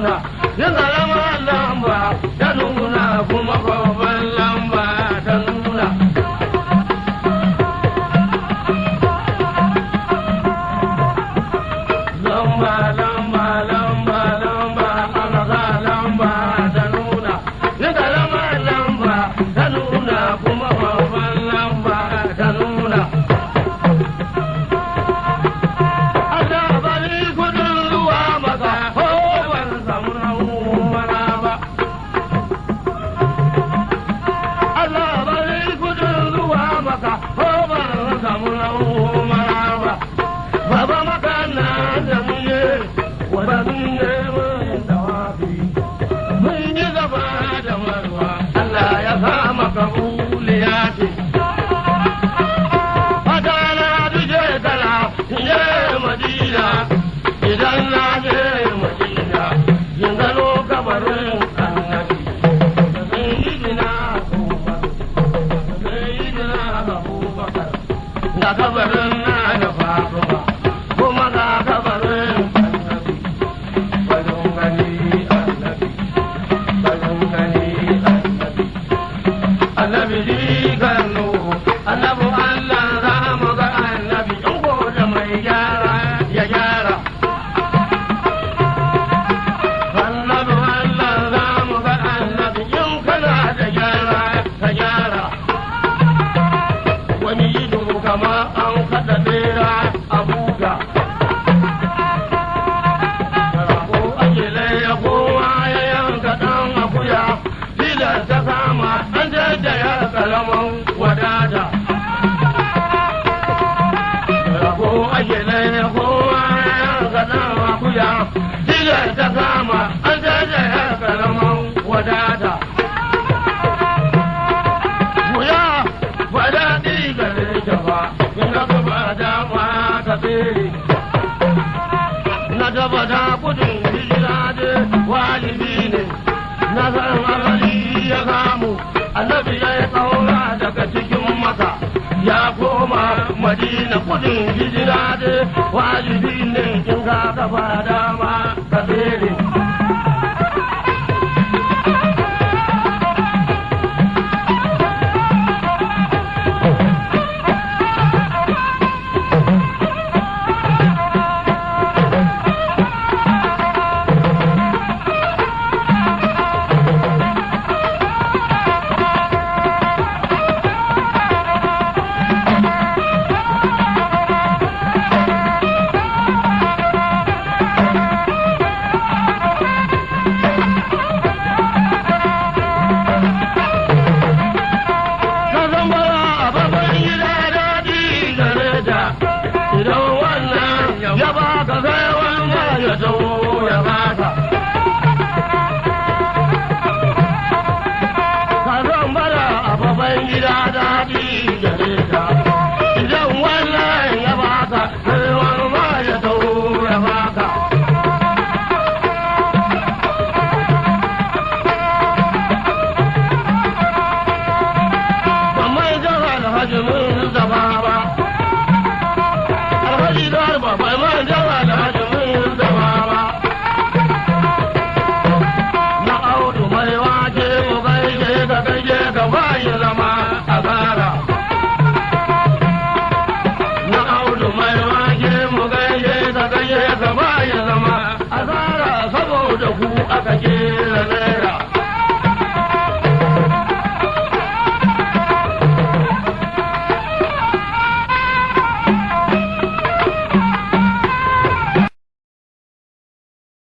nuna. Yin karama lamba ta nuna kuma babban lamba ta nuna. Lamba lamba lamba lamba ana sa lamba ta nuna. Yin karama lamba ta nuna kuma babban lamba ta nuna. Allah bari kudin ruwa maka ko ban samu umara ba. Allah bari kudin ruwa maka ko ban samu umara ba. Baba maka na da mun yi wata mun yi mun tawafi. Mun yi gaba da marwa Allah ya sa maka buliya ce. Fata na duje kala je Madina idan na je Madina in gano kabarin Annabi da Sayyidina Umar da Sayyidina Abubakar ga kabarin na Fatima kuma ga kabarin Annabi barin gani Annabi barin gani Annabi Annabi jikan Nuhu Annabi Allah za mu ga Annabi in ko da mai gyara ya gyara. Annabi Allah za mu ga Annabi in kana da gyara ka gyara. Wani ido kama an kaɗa bera a buga. Ko ake ya kowa ya yanka ɗan akuya filar ta kama an jaddaya kalaman wadata. Ko ake ya kowa ya yanka ɗan akuya filar ta kama an jaddaya kalaman wadata. Wuya ba daɗi gare ta ba, in ka ba dama ka tsere. Na tabbata gudun hijira ne wajibi ne, na san asali ya samu, Annabi ya yi ƙaura daga cikin Maka, ya koma Madina. Gudun hijira ne wajibi ne in ka gaba dama ka tsere. Ka san bara a babban gida daɗi gare ta, idan wannan ya baka sai wannan ya taho ya baka. Ka san bara a babban gida daɗi gare ta, idan wannan ya baka sai wannan ya taho ya baka. Ban jihar Alhaji mun zaba ba. Alhaji Garba bai man jihar Alhaji mun zaba ba. Na Audu mai wake mu gaishe ka gaishe ka bayi zama a bara. Na Audu mai wake mu gaishe ka gaishe ka bayi zama a bara saboda ku aka ke